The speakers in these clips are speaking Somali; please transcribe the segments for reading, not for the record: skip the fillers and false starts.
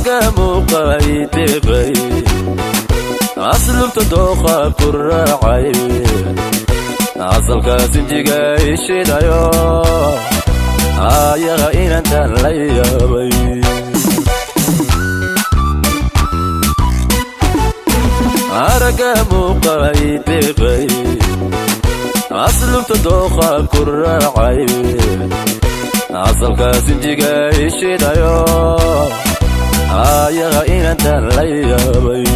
Aragga muuqa i deeqay, aslubta dooqa ku raacay, asalka sinjiga ishidayo, ayaga inantan la yaabay. Aragga muuqa i deeqay, aslubta dooqa ku raacay, asalka sinjiga ishidayo, ayaga inantan la yaabay.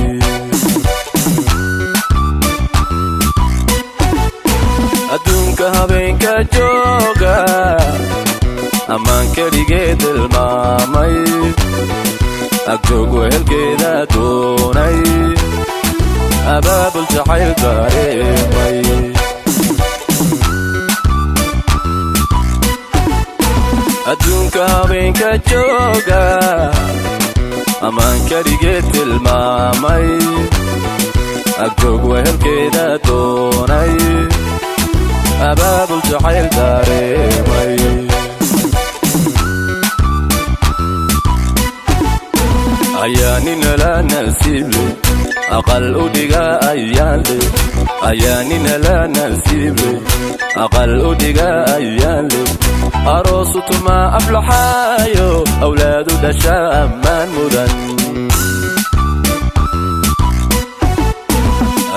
Adduunka habeenka jooga ammaan keligeed tilmaamay, agjoog wehelkeeda doonay, abaabul jacayl dareemay. Adduunka habeenka jooga ammaan keligeed tilmaamay, agjoog wehelkeeda doonay, abaabul jacayl dareemay. Ayaa nina la nasiible aqal u dhiga ayaanle, ayaa nina la nasiible aqal u dhiga ayaanle, aroosu tuma aflaxaayo, awlaadu dhasha ammaan mudan.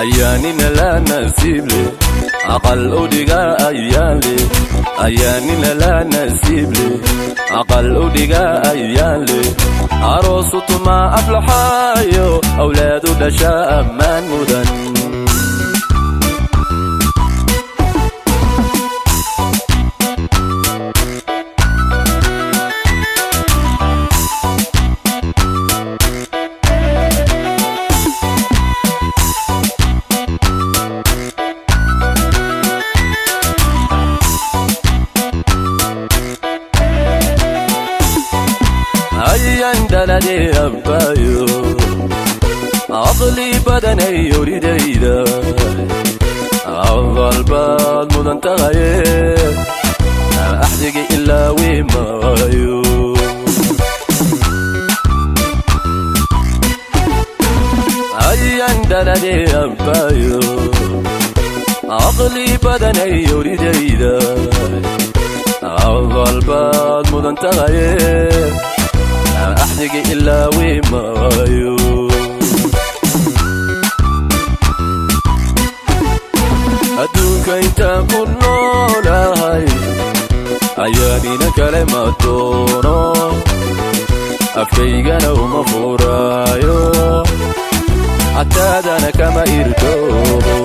Ayaa nina la nasiible aqal u dhiga ayaanle, ayaa nina la nasiible aqal u dhiga ayaanle, aroosu tuma aflaxaayo, awlaadu dhasha ammaan mudan. Ayaan dhaladee abbaayo, aqli badanay oridayda, abaal baad mudan tahaye, axdiga ilaawi maayo. Ayaan dhaladee abbaayo, aqli badanay oridayda, abaal baad mudan tahaye, axdiga ilaawi maayo. Adduunka intaan ku noolahay ayaan ina kale ma doono, afkaygana uma furaayo, cataadana kama irdoobo.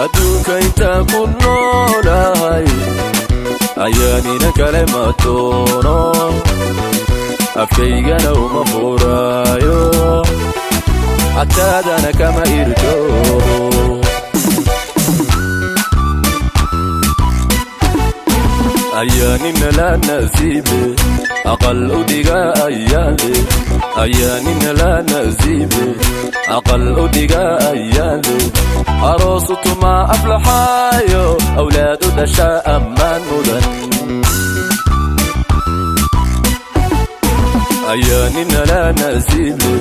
Adduunka intaan ku noolahay ayaan ina kale ma doono, afkaygana uma furaayo, cataadana kama irdoobo. Ayaa nina la nasiible aqal u dhiga ayaanle, ayaa nina la nasiible aqal u dhiga ayaanle, aroosu tuma aflaxaayo, awlaadu dhasha ammaan mudan. Ayaa nina la nasiible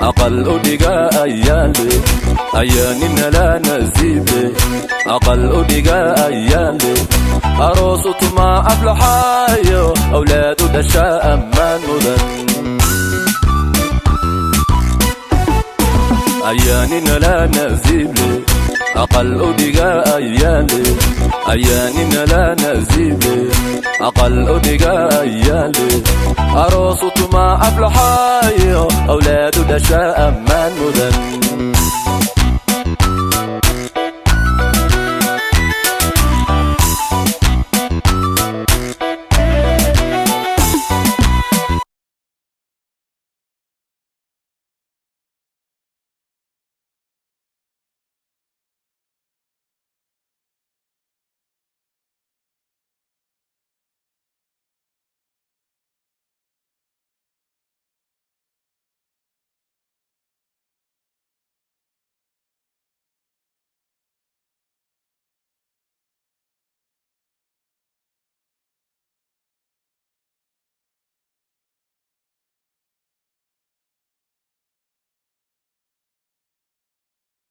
aqal u dhiga ayaanle, ayaa nina la nasiible aqal u dhiga ayaanle, aroosu tuma aflaxaayo, awlaadu dhasha ammaan mudan. Ayaa nina la nasiible aqal u dhiga ayaanle, ayaa nina la nasiible aqal u dhiga ayaanle, aroosu tuma aflaxaayo, awlaadu dhasha ammaan mudan.